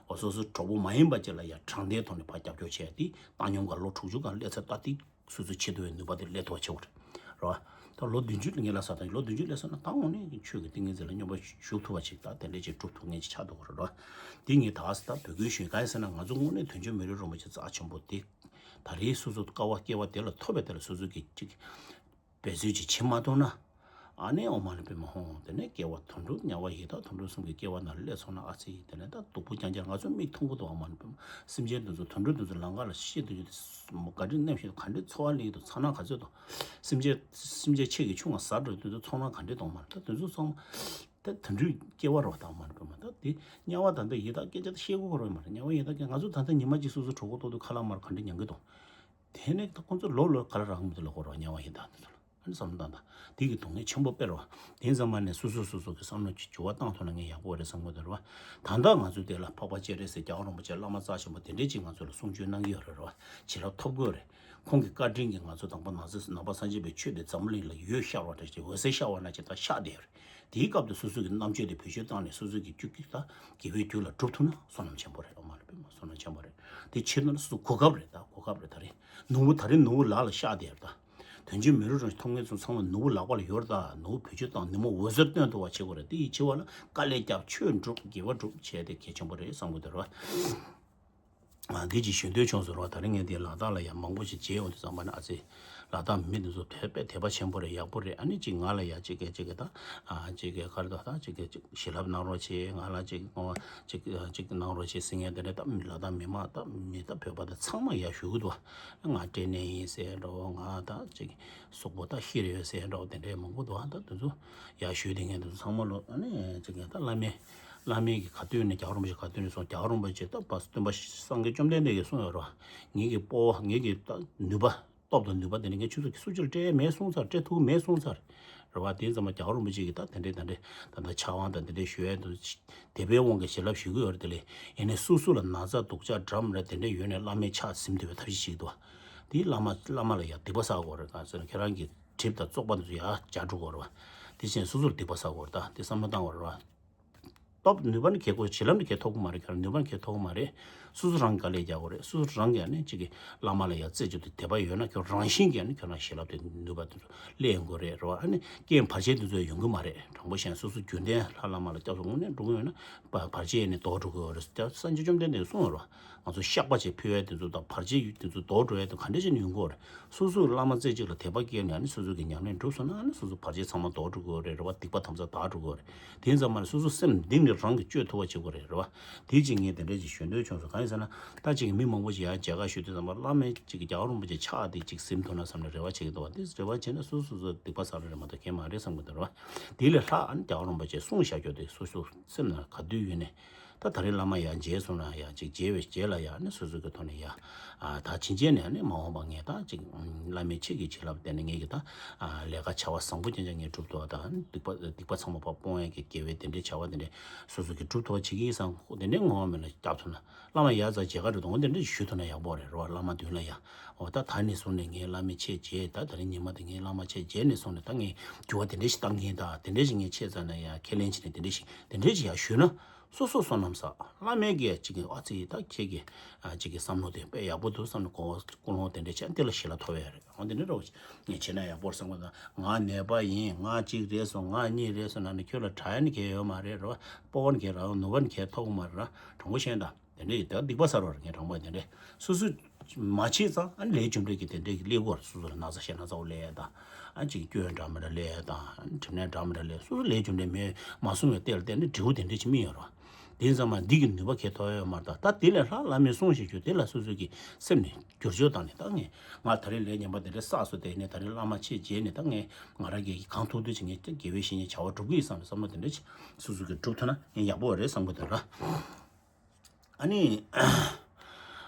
འོ་སོ་སོ་གྲོགས་པོ་མ་ཡིན་པ་ཅིག་ལ་ཡ་དྲང་བདེན་ཐོག་ནས་ཕར་རྒྱབ་སྐྱོར་བྱས་ཏེ་བཏང་སྙོམས་ག་ལོ་དྲུག་ཅུ་གང་སླེབས་ཚར་ད་དེ་སོ་སོས་བྱེད་ཐུབ་པའི་ནུས་པ་དེ་སླེབས་ཐུབ་པ་བྱེད་དགོས་རེད། རེད་བ། ད་ལོ་བདུན་ཅུ་ངས་ལབ་ས་དང་ལོ་བདུན་ཅུ་སླེབས་སོང་ན་ད་དངོས་གནས་ཀྱི་ཆོས་ཀྱི་ཏིང་ངེ་འཛིན་ལ་སྙོམས་པར་ཞུགས་ཐུབ་པ་ཅིག་ད་དེ་འདྲས་ཅིག་སྒྲུབ་ཐུབ་མཁན་ཅིག་ཆགས་འདུག་ག་རེད་བ། དེ་ངས་ད་ག་ས་ད་འབོད་སྐུལ་ཞུས། གང་ཡིན་ཟེར་ན་ང་ཚོ་དངོས་གནས་དོན་གཅོད་མི་རིགས་རིན་པོ་ཆེ་རྩ་ཆེན་པོ་དེ་ད་རེས་སོ་སོ་དཀའ་བ་སྐྱེ་བ་དེ་ལ་ཐོབ་པའི་དེ་ལ་སོ་སོ་གིས་ཅིག་འབད་རྩོལ་ཅིག་བྱེད་མ་ཐུབ་ན། ཨ་ནི་ཨོཾ་མ་ཎི་པདྨེ་ཧཱུྃ། དེ་ནས་སྐྱེ་བ་དོན་གྲུབ་དམྱལ་བ་ཡི་དྭགས་དོན་གྲུབ་གསུམ་གྱི་སྐྱེ་བ་ནང་སླེབས་སོང་ན་ཨ་ཙི་དེ་ནས་ད་སྡུག་པོ་རྐྱང་རྐྱང་ང་ཚོ་མིག་མཐོང་གི་འདུག་ཨོཾ་མ་ཎི་པདྨེ་ཧཱུྃ། སེམས་ཅན་དེ་ཚོ་དོན་གྲུབ་དེ་ཚོ་ལམ་ཁ་ལ་ཤི་དུས་ཀྱི་ག་འདྲའི་གནས་སྐབས་ག་འདྲའི་འཚོ་བ་ལེགས་འདུག་ཚ་ན་ག་ཚོད་འདུག་སེམས་ཅན་སེམས་ཅན་ཆེ་གི་ཆུང་བ་ཟ་འགྲོ་དུས་ཚོ་ཚོར་སྣང་ག་འདྲའི་གཏོང་མ་རེད། ད་དེ་ཚོ་ཚང་མ་ད་དོན་གྲུབ་སྐྱེ་བ་རེད་བ། ད་ཨོཾ་མ་ཎི་པདྨེ་ཧཱུྃ། ད་དེ་དམྱལ་བ་ད་ལྟ་ཡི་དྭགས་སྐད་ཆ་ད་བཤད་དགོས་རེད་མ་རེད། དམྱལ་བ་ཡི་དྭགས་སྐད་ང་ཚོ་ད་ལྟ་ཉི་མ་གཅིག་སོ་སོ་གྲོད་ཁོག་ལྟོགས་དུས་ཁ་ལག་མ་རེད་ག་འདྲའི་མྱང་གི་འདུག་དེ་ནས་ད་ཁོང་ཚོ་ལོ་ལོར་ག་ལ་རག་གི་མི་འདུག་ལབ་དགོས་རེད་བ། དམྱལ་བ་ཡི་དྭགས་དེ་ཚོ་ལ་ཨ་ནི་བསམ་བློ་བཏང་དང་། དེ་གི་སྡུག་བསྔལ་ཆེན་པོ་དཔེ་རེད་བ། དེ་ཙམ་མ་ནས་སོ་སོ་སོ་སོ་གི་བསམ་བློ་ཅིག་འགྱུར་བ་བཏང་ཐུབ་ན་ངས་ཡག་པོ་རེད་བསམ་གི་འདུག་རེད་བ། ད་ལྟ་ང་ཚོ་དེ་ལ་འཕགས་པ་སྤྱན་རས་གཟིགས་རྒྱལ་བ་རིན་པོ་ཆེ་བླ་མ་རྩ་ཆེན་པོ་དེ་འདྲས་ཅིག་ང་ཚོ་ལ་གསུང་ཆོས་གནང་གི་ཡོད་རེད་རེད་བ། བྱིན་རླབས་ཐོབ་དགོས་རེད། ཁོང་གི་བཀའ་དྲིན་གྱིས་ང་ཚོ་དང་པོ་ནང་ཚན་ནང་པ་སངས་རྒྱས་པའི་ཆོས་དེ་འཛམ་གླིང་ལ་འོད་ཤར་བ་འདྲ་ཅིག་འོད་ཟེར་ཤར་བ་ནང་བཞིན་ད་ཤར་བསྡད་ཡོད་རེད། དེའི་སྐབས་དུ་སོ་སོ་གི་རྣམ་དཔྱོད་དེ་བེད་སྤྱོད་བཏང་ནས་སོ་སོ་གི་རྒྱུད་ཀྱི་ད་དགེ་བའི་རྒྱུ་ལ་སྒྲུབ་ཐུབ་ན་བསོད་ནམས་ཆེན་པོ་རེད། ཨོཾ་མ་ཎི་པདྨེ་ཧཱུྃ། བསོད་ནམས་ཆེན་པོ་རེད། དེ་ཕྱིར་ན་སོ་སོ་གོ་སྐབས་རེད། ད་གོ་སྐབས་རེད། ད་རེས་ནོར་བུ་ད་རེས་ནོར་བུ་ལག་ལ་ཤར་བསྡད་ཡོད་རེད། ད་དོན་གཅོད་མི་རིགས་རང་ཐོབ་མཁན་ཚོ་ཚང་མ་ནོར་བུ་ལག་པ་ལ་ཡོད་རེད། ད་ནོར་བུ་བེད་སྤྱོད་བཏང་ནུས་མ་འོད་ཟེར་སྟོན་ཐུབ་པ་བྱེད་དགོས་རེད། དེ་ཡི་བྱེད་པ་ལ་དཀའ་ལས་རྒྱབ། ཆོས་སྒྲུབ། དགེ་བ་སྒྲུབ་བྱས་ཏེ་གལ་ཆེན་པོ་རེད་བསམ་གི་འདུག་རེད་བ། ཨ་འདི་ཅིག་ཞུ་འདོད་བྱུང་སོང་རེད་བ། ད་རིང་ངས་འདི་ལ་དྭགས་ལ་ཡང་མང་པོ་ཞིག་མཇལ་ཡོང་དུས་ཙམ་པ་ན་ཨ་ཙི། ལ་དྭགས་མི་འདི་ཚོ་དཔེ་དཔེ་དད་པ་ཆེན་པོ་རེད། ཡག་པོ་རེད། ཨ་ནི་ཅིག་ང་ལ་ཡ་ཅིག་གེ་ཅིག་གེ་ད་ཨ་ཅིག་གེ་ག་རེ་ད་ད་ཅིག་གེ་ཅིག་ཞལ་ལག་གནང་རོགས་བྱེད། ང་ལ་ཅིག་ཅིག་ཅིག་གནང་རོགས་བྱེད་ཟེར་མཁན་དེ་འདྲ་ད་ལ་དྭགས་མི་མང་ད་མི་ད་བོད་པ་ད་ཚང་མ་ཡར་ཞུ་གི་འདུག་ང་སྐྲན་ནད་ཡིན་ཟེར་འགྲོ། ང་ད་ཅིག་གཟུགས་པོ་ད་ཤི་རེད་ཟེར་འགྲོ། དེ་འདྲའི་མང་པོ་འདུག་ད་དེ་ཚོ་ཡར་ཞུ་དེ་མཁན་དེ་ཚོ་ཚང་མ་ལོ་ཨ་ནི་ཅིག་གེ་ད་བླ་མའི་བླ་མའི་གི་ག་དུས་ནས་རྒྱལ་བ་རིན་པོ་ཆེ་ག་དུས་ནས་སོང་། རྒྱལ་བ་རིན་པོ་ཆེ་ད་བ་སྟོན་པ་སངས་རྒྱས་བཅོམ་ལྡན་འདས་ཀྱིས་གསུངས་ཡོད་རེད་བ། ངེད་ཀྱི་སྤོབས་པ་ངེད་ཀྱི་ད་ནུས་པ་སྟོབས་དང་ནུས་པ་དེ་ནི་ངས་ཁྱོད་ཚོ་གི་སུ་ཅིར་སྤྲད་མེད་གསུངས་ཚར། སྤྲད་ཐུབ་མེད་གསུངས་ཚར། རེད་བ། དེ་ཙམ་པ་རྒྱལ་བ་རིན་པོ་ཆེ་གིས་ད་དེ་འདྲའི་ད་འདྲའི་ད་ལྟ་ཕྱག་དབང་དང་དེ་འདྲའི་ཞུ་ཡས་འདུག་དད་པའི་དབང་གིས་ཞལ་ལག་ཞུ་གི་ཡོད་རེད། དེ་ལས་ཡིན་ནའི་སོ་སོ་ལ་ན་ཚ་སྡུག་ཅག་འདྲ་མི་འདྲ་དེ་འདྲ་ཡོད་ནའི་བླ་མའི་ཕྱག་ཟིན་ཐུབ་པའི་ཐབས་ཤེས་བྱེད་ཀྱི་འདུག་བ། དེ་བླ་མ་བླ་མ་ལ་ཡང་སྡིག་པ་བསགས་དགོས་རེད། གང་ཟེར་ན་ཁྱེད་རང་གི་གྲིབ་དང་བཙོག་པ་འདི་ཚོ་ཡར་འཇགས་འགྲོ་དགོས་རེད་བ། དེ་བཞིན་སོ་སོར་སྡིག་པ་བསགས་དགོས་རེད། ད་དེ་བསམ་བློ་བཏང་དགོས་རེད་བ། སྟོབས་ནུས་པ་ནི་གལ་དགོས། བྱིན་རླབས་ནི་གལ་ཐོབ་ཀྱི་མ་རེད། ཁྱོད་རང་ནུས་པ་ནི་གལ་ཐོབ་ཀྱི་མ་རེད། སོ་སོ་རང་གིས་དཀའ་ལས་རྒྱག་དགོས་རེད། སོ་སོ་རང་གིས་ཨ་ནི་གཅིག་གི་བླ་མ་ལ་ཡ་རྩེ་གཅིག་ཏུ་དད་པ་ཡོད་ན་ཁྱོད་རང་བཞིན་གྱིས་ཨ་ནི་ཁྱོད་རང་ཞལ་ལག་དེ་ནུས་པ་དེ་ཚོ་སླེབས་ཡོང་གི་རེད། རེད་བ། ཨ་ནི་རྐྱེན་བར་ཆད་དེ་ཚོ་ཡོང་གི་མ་རེད། དྲང་པོ་བཤད་ན་སོ་སོ་རྒྱུན་ལྡན་ལྷ་བླ་མ་ལ་སྐྱབས་སུ་དངོས་གནས་འགྲོ་གི་ཡོད་ན་བ་བར་ཆད་ནི་ལྡོག་འགྲོ་གི་ཡོད་རེད། སངས་རྒྱས་བཅོམ་ལྡན་འདས་གསུངས་ཡོད་རེད་བ། ང་ཚོ་བཤགས་པ་བྱེད་ཕུལ་བའི་དེ་ཚོ་དང་བར་ཆད་ཡོད་དེ་ཚོ་ལྡོག་འགྲོ་ཡ་དེ་ག་འདྲ་བྱས་ནས་ཡོང་གི་ཡོད་རེད། སོ་སོའི་བླ་མ་རྩེ་གཅིག་ལ་དད་པ་སྐྱེས་ནས་ཨ་ནི་སོ་སོ་གི་ཉམས་ལེན་འགྲུབ་སོང་ན་ཨ་ནི་སོ་སོ་བར་ཆད་ཚང་མ་ལྡོག་འགྲོ་གི་ཡོད་རེད། རེད་བ། སྡིག་པ་དམ་ཚག་དག་འགྲོ་གི་ཡོད་རེད། དེ་ཙམ་མ་རེད། སོ་སོ་སེམས་གཏིང་ནས་རང་གིས་བཅོས་ཐུབ་པ་བྱེད་དགོས་རེད། རེད་བ། དེ་གཅིག་ངས་དེ་འདྲ་ཅིག་ཞུ་འདོད་བྱུང་སོང་། གང་ཡིན་ཟེར་ན་ད་ཅིག་མི་མང་པོ་ཞིག་ཡར་མཇལ་ཁ་ཞུ་དུས་ཙམ་པ་བླ་མའི་ཅིག་གི་རྒྱལ་བ་རིན་པོ་ཆེ་ཕྱག་དེ་ཅིག་ཟིན་ཐུབ་ན་བསམ་ནས་རེ་བ་བྱེད་ཀྱི་འདུག་བ། དེ་རེ་བ་བྱས་ན་སོ་སོ་སོ་སོ་སྡིག་པ་བསགས་ན་རེད་མ་གཏོགས་གང་ཡང་མ་རེད་བསམ་གྱི་འདུག་རེད་བ། དེ་ལས་ལྷག་ཨ་ནི་རྒྱལ་བ་རིན་པོ་ཆེས་གསུངས་བཞག་རྒྱུ་དེ་སོ་སོ་སེམས་ནང་ག་དུས་ཡོད་ནས། ད་ད་རེས་བླ་མ་ཡར་མཇལ་སོང་ན་ཡ་ཅིག་མཇལ་བའི་རྗེས་ལ་ཡ་ནི་སོ་སོ་གི་ཐོག་ནས་ཡ། ཨ་ད་ཕྱིན་ཆད་ནས་ནི་མ་འོངས་པ་ངས་ད་ཅིག་བླ་མའི་ཆེད་ཀྱི་བྱིན་རླབས་བརྟེན་ནས་ངས་ཀྱི་ད་ཨ་ལས་ཀ་བྱ་བ་བཟང་པོ་རྐྱང་རྐྱང་ངས་སྒྲུབ་ཐུབ་པ་དང་སྡིག་པ་སྡིག་པ་ཚང་མ་ཕར་སྤོང་ཡ་གི་དགེ་བའི་དེ་འདྲའི་བྱ་བ་དེ་འདྲའི་སོ་སོ་གི་སྒྲུབ་ཐུབ་པ་བྱེད་ཀྱི་ཡིན་བསམ། དེ་འདྲའི་ངོ་བོ་མེད་ན་སྐྱབས་ཐུབ་ན་བླ་མ་ཡར་ཙམ་མཇལ་ཁ་འགྲོ་དང་འོ་དེ་འདྲ་ཞུ་ཐུབ་ན་ཡག་པོ་རེད། རེད་བ། བླ་མ་མདུན་ལ་ཡ་འོ་ད་ད་ནས་བཟུང་ནས་ངས་བླ་མའི་ཆེད་མཇལ། ད་ད་རིང་ཉི་མ་དེ་ངས་བླ་མ་ཆེད་མཇལ་ནས་བཟུང་ནས་ད་ངས་འགྱུར་བ་དེ་འདྲ་ཞིག་བཏང་གི་ཡིན། ད་དེ་འདྲ་ཞིག་ངས་ཆེད་ཙམ་ན་ཡ་ཁས་ལེན་བྱས་ནས་དེ་འདྲ་ཞིག་དེ་འདྲ་ཞིག་ཡ་ཞུས་ན། སོ་སོ་བསོད་ནམས་བསགས། བླ་མའི་གི་ཅིག་གི་ཨ་ཙི་ད་ཁྱེད་ཀྱི་ཨ་ཅིག་གི་བསམ་བློ་དེ་དཔེ་ཡག་པོ་འདུག་བསམ་ནས་གོ་བ་ཀུན་སློང་དེ་འདྲ་བྱས་དེ་ལ་ཞི་ལ་ཐོབ་ཡ་རེད། འོ་དེ་འདྲ་རོགས་ངས་བྱས་ན་ཡག་པོ་རེད་བསམ་གི་འདུག་ང་ནད་པ་ཡིན། ང་གཅིག་རེད་སོང་། ང་གཉིས་རེད་སོང་ན་ནི་ཁྱོད་ལ་དྲག་ཡ་ནི་གལ་ཡོད་མ་རེད་རོ། སྤོབས་པ་ནི་གལ་རག་ནུས་པ་ནི་གལ་ཐོབ་གི་མ་རེད་ར། དྲང་པོ་བཤད་ན་ད་དེ་འདྲ་ཡིན་ད་སྡིག་པ་བསགས་རོགས་རེད། ངས་དྲང་པོ་དེ་འདྲ་སོ་སོ་མ་བྱས་ཙང་ཨ་ནི་ལས་རྒྱུ་འབྲས་ཀྱི་དེ་འདྲ་གི་སླེབས་ཀྱི་ཡོད་རེད། སོ་སོ་ལ་ན་ཚ་ཞེ་ན་ཚ་བོ་སླེབས་ཡ་དང་ཨ་ཅིག་སྐྱོན་འདྲ་མི་འདྲ་སླེབས་ཡ་དང་ཨ་ནི་དྲིན་ལན་འདྲ་མི་འདྲ་སླེབས། སོ་སོ་ལས་རྒྱུ་འབྲས་མེད་མ་བཟུང་བའི་ལྟས་ལ་བལྟས་ན་འབྲས་བུ་དེ་འདྲ་ཅིག་སྨིན་ཡོད་རེད། དེ་ཙམ་མ་འདི་གི་ནུས་པ་གལ་ཐོབ་ཡོད་མ་རེད། ད་ད་དེ་ལས་ལྷག་བླ་མས་གསུངས་ཞེས་བརྗོད་དེ་ལ་སོ་སོ་གི་སེམས་ནས་བསྒྱུར་བཅོས་བཏང་ནས་ད་ངས་ང་ད་རེས་ལས་ངན་པ་དེ་འདྲ་བསགས་སོང་། དེ་ནས་ད་རེས་བླ་མ་མཆོད་མཇལ་ནས་ད་ངས་ང་རང་གིས་གང་ཐུབ་ཐུབ་ཅིག་ངས་དགེ་བའི་བཤེས་གཉེན་བྱ་བ་སྒྲུབ་ཀྱི་ཡིན་བསམ་ནས་བསམ་བློ་དེ་འདྲ་ཅིག་སོ་སོ་གིས་སྒྲུབ་ཐུབ་ན་ངས་ཡག་པོ་རེད་བསམ་གི་འདུག་ར། ཨ་ནི།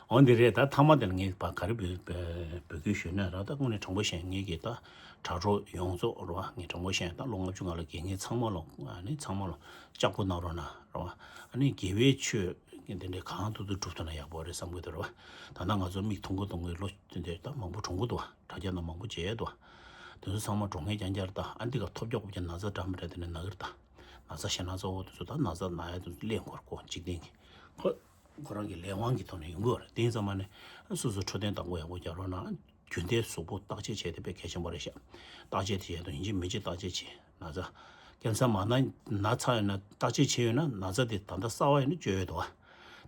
འོ་འདི་རེད། ད་མཐའ་མ་དེ་ལ་ངས་ཕར་ག་རེ་འབོད་འབོད་འབོད་སྐུལ་ཞུས་ན་ར། ད་དངོས་གནས་དྲང་པོ་བཤད་ངེད་ཀྱི་ད་དྲ་གྲོགས་ཡོངས་རྫོགས་རེད་བ། ངས་དྲང་པོ་བཤད་ད་ལོ་ལྔ་བཅུ་ང་ལ་དགེ་རྒན་ཚང་མ་ལོ་ཨ་ནི་ཚང་མ་ལོ་ལྕགས་པོ་གནང་རོགས་གནང་རེད་བ། ཨ་ནི་དགེ་བའི་ཆོས་འདི་འདྲའི་གང་ཐུབ་ཐུབ་སྒྲུབ་ཐུབ་ན་ཡག་པོ་རེད་བསམ་གི་འདུག་རེད་བ། ད་ལྟ་ང་ཚོ་མིག་མཐོང་གི་མཐོང་གི་ལོ་དེ་འདྲ་ད་མང་པོ་གྲོངས་གི་འདུག་བ། དྲ་རྒྱ་ནང་མང་པོ་མཇལ་ཡོད་འདུག་བ། དེ་ཚོ་ཚང་མ་གྲོངས་མཁན་རྐྱང་རྐྱང་རེད། ད་ཨ་འདི་ག་ཐོལ་རྒྱག་ཁོ་རྒྱག་ན་ཚ་འདྲ་མི་འདྲ་དེ་འདྲ་ན་གི་རེད་ད། ན་ཚ་ཞེ་ན་ཚ་འོ་དེ་ཚོ་ད་ན་ཚ་ན་ཡ་དེ་ཚོ་སླེབས་འགོར་གོ་འཇིག་རྟེན་གྱི་ཁོ་ཁོ་རང་གི་ལས་དབང་གི་ཐོག་ནས་ཡོང་གི་ཡོད་རེད། དེ་ཡིན་ཙང་མ་ནས་སོ་སོ་འཕྲོད་བསྟེན་དང་པོ་ཡག་པོ་རྒྱག་རོགས་གནང་། རྒྱུན་ལྡན་གཟུགས་པོ་བརྟག་དཔྱད་བྱས་ཏེ་དཔེ་གལ་ཆེན་པོ་རེད་ཤག་བརྟག་དཔྱད་དེ་བྱས་དང་ཡིན་གཅིག་མིན་གཅིག་བརྟག་དཔྱད་བྱེད། ན་ཚ་ཀན་སར་མ་ན་ན་ཚ་ཡོད་ན་བརྟག་དཔྱད་བྱས་ཡོད་ན་ན་ཚ་དེ་ད་ལྟ་གསར་པ་ཡོད་ན་བཅོས་ཡོད་དོ།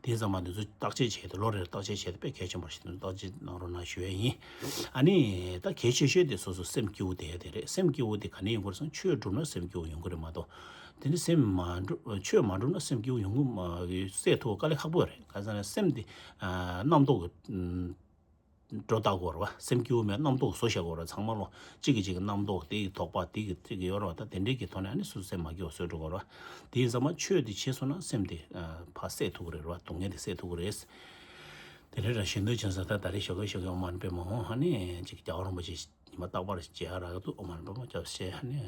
དེ་ཙམ་མ་འདི་ཚོ་བརྟག་དཔྱད་བྱས་ཏེ་ལོ་རེར་བརྟག་དཔྱད་བྱས་ཏེ་དཔེ་གལ་ཆེན་པོ་ཞིག་འདུག་བརྟག་དཔྱད་གནང་རོགས་གནང་ཞུ་ཡ་ཡིན། ཨ་ནི་ད་གལ་ཆེ་ཤོས་དེ་སོ་སོ་སེམས་སྐྱིད་པོ་དེ་དེ་རེད། སེམས་སྐྱིད་པོ་དེ་ག་ནས་ཡོང་དགོས་རེད་ཟེར་ན་ཆོས་སྒྲུབ་ན་སེམས་སྐྱིད་པོ་ཡོང་གི་རེད་མ་གཏོགས། དེ་ནི་སེམས་མ་འགྲུབ་ཆོས་མ་སྒྲུབ་ན་སེམས་སྐྱིད་པོ་ཡོང་གི་མ་སེལ་ཐུབ་དཀའ་ལས་ཁག་པོ་རེད། ག་ཟེར་ན་སེམས་དེ་རྣམ་རྟོག་གི་སྒྲོ་བཏགས་དགོས་རེད་བ། སེམས་སྐྱིད་པོ་མེད་རྣམ་རྟོག་བཟོ་བཞག་དགོས་རེད། ཚང་མ་ལོ་གཅིག་གིས་གཅིག་གི་རྣམ་རྟོག་དེ་ཡི་དོགས་པ་དེ་གི་གཅིག་གི་ཡོད་རེད་བ། ད་དེ་འདྲའི་གི་ཐོག་ནས་ཨ་ནི་སོ་སོ་སེམས་མ་སྐྱིད་པ་བཟོ་འགྲོ་དགོས་རེད་བ། དེ་ཡིན་ཙང་མ་ཆོས་དེ་བྱས་སོང་ན་སེམས་དེ་ཕར་སེལ་ཐུབ་ཀྱི་རེད་བ། སྡུག་བསྔལ་དེ་སེལ་ཐུབ་ཀྱི་རེད། དེ་འདྲའི་ར་ཞེ་འདོད་ཅན་ས་ད་ད་རེས་ཞོགས་ཀས་ཞོགས་ཀས་ཨོཾ་མ་ཎི་པདྨེ་ཧཱུྃ་ཨ་ནི་གཅིག་རྒྱལ་བ་རིན་པོ་ཆེ་ཉི་མ་རྟག་པར་མཇལ་ཡག་རག་གི་འདུག་ཨོཾ་མ་ཎི་པདྨེ་ཧཱུྃ་བྱས་ཨ་ནི་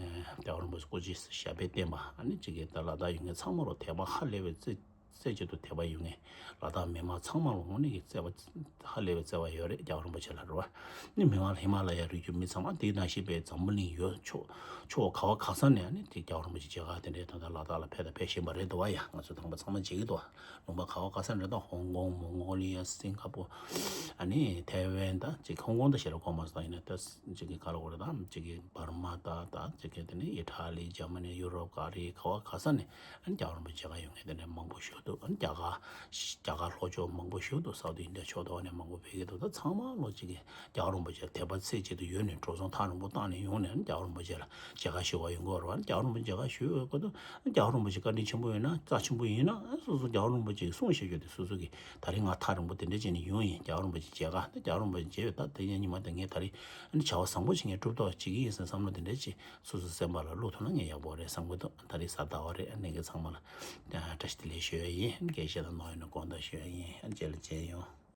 རྒྱལ་བ་རིན་པོ་ཆེ་སྐུ་ཕྱྭ་ཞབས་པད་བརྟན་པ་ཨ་ནི་གཅིག་གིས་ད་ལ་དྭགས་ཡོད་མཁན་ཚང་མ་ལོ་དད་པ་ཧ་ལས་པའི་རྩེ་རྩེ་གཅིག་ཏུ་དད་པ་ཡོད་མཁན། ལ་དྭགས་མི་མང་ཚང་མ་ལ་དངོས་གནས་ཀྱི་བརྩེ་བ་ཧ་ལས་པའི་བརྩེ་བ་ཡོད་རེད་རྒྱལ་བ་རིན་པོ་ཆེ་ལ་རེད་བ། ནི་མི་མང་ལ་ཧི་མ་ལ་ཡའི་རི་རྒྱུད་མི་ཚང་མ་དེ་ནང་བཞིན་པའི་འཛམ་བུ་གླིང་ཡོད་ཕྱོགས་ཕྱོགས་ག་བ་ག་ས་ནས་ནི་དེ་རྒྱལ་བ་རིན་པོ་ཆེ་མཇལ་ཁ་དེ་འདྲའི་དོན་དག་ལ་དྭགས་ལ་ཕེབས་དང་ཕེབས་བཞིན་པ་རེད་འདུག་བ། ཡ་ང་ཚོ་དང་པོ་ཚང་མ་མཇལ་གྱི་འདུག་བ། ལུང་པ་ག་བ་ག་ས་ནས་ད་ཧོང་ཀོང་མོང་གོ་ལི་ཡ་སིང་ག་པུར་ཨ་ནི་ཐའེ་ཝན་ད་ཅིག་ཧོང་ཀོང་ད་ཞེ་དྲག་གོ་མ་སོང་། ཡིན་ན་ད་ཅིག་གི་ག་ལ་གོ་རེད་ད་ཅིག་གི་འབར་མ་ད་ད་ཅིག་གི་དེ་ནི་ཨི་ཊ་ལི་འཇར་མ་ནི་ཡུ་རོབ་ག་རེ་ག་བ་ག་ས་ནས་ཨ་ནི་རྒྱལ་བ་རིན་པོ་ཆེ་མཇལ་ཁ་ཡོང་མཁན་དེ་འདྲ་མང་པོ་ཞིག་འདུག་ཨ་ནི་རྒྱ་གར་རྒྱ་གར་ལྷོ་ཕྱོགས་མང་པོ་ཞིག་འདུག་སའུ་ཐི་ཨིན་ཌི་ཡ་ཕྱོགས་དེ་བ་ནས་མང་པོ་ཕེབས་ཀྱི་འདུག་ད་ཚང་མ་ལོ་གཅིག་གི་རྒྱལ་བ་རིན་པོ་ཆེ་དད་པ་ཚད་གཅིག་ཏུ་ཡོད་ནས་འགྲོ་སོང་ཐག་རིང་པོ་བཏང་ནས་ཡོང་ནས་ཨ་ནི་རྒྱལ་བ་རིན་པོ་ཆེ་ལ་མཇལ་ཁ་ཞུ་བ་ཡོང་གི་ཡོད་རེད་བ། ཨ་ནི་རྒྱལ་བ་རིན་པོ་ཆེ་མཇལ་ཁ་ཞུ་ཡོད་སྐབས་དུ་ཨ་ནི་རྒྱལ་བ་རིན་པོ་ཆེ་བཀའ་དྲིན་ཆེན་པོ་ཡིན་ན་རྩ་ཆེན་པོ་ཡིན་ན་ཨ་སོ་སོ་རྒྱལ་བ་རིན་པོ་ཆེ་གི་གསུང་བཤད་རྒྱུ་དེ་སོ་སོ་གི་ད་རིང་ང་ཐག་རིང་པོ་དེ་འདྲ་བྱས་ནས་ཡོང་ཡིན། རྒྱལ་བ་རིན་པོ་ཆེ་མཇལ་ཁ་ད་རྒྱལ་བ་རིན་པོ་ཆེ་མཇལ་ཡོད། ད་དེ་ཡན་ཉི་མ་དེ་ངས་ད་རིང་ཨ་ནི་བྱ་བ་བཟང་པོ་ཞིག་ངས་སྒྲུབ་ཐུབ་པ་བྱེད་ཀྱི་ཡིན་ཟེར་བསམ་བློ་དེ་འདྲ་ཅིག་སོ་སོ་སེམས་པ་ལ་བླུག་ཐུབ་ན་ངས་ཡག་པོ་རེད་བསམ་གི་འདུག་ད་རེས་གཟའ་ཟླ་བ་རེད། ཨ་ནི་གི་ཚང་མ་ལ་བཀྲ་ཤིས་བདེ་ལེགས་ཞུ་ཡ་ཡིན། དགེ་བཤེས་དང་ནོར་ཡོད་ན་དགོངས་དག་ཞུ་ཡ་ཡིན། ཨ་རྗེས་ལ་མཇལ་ཡོང་།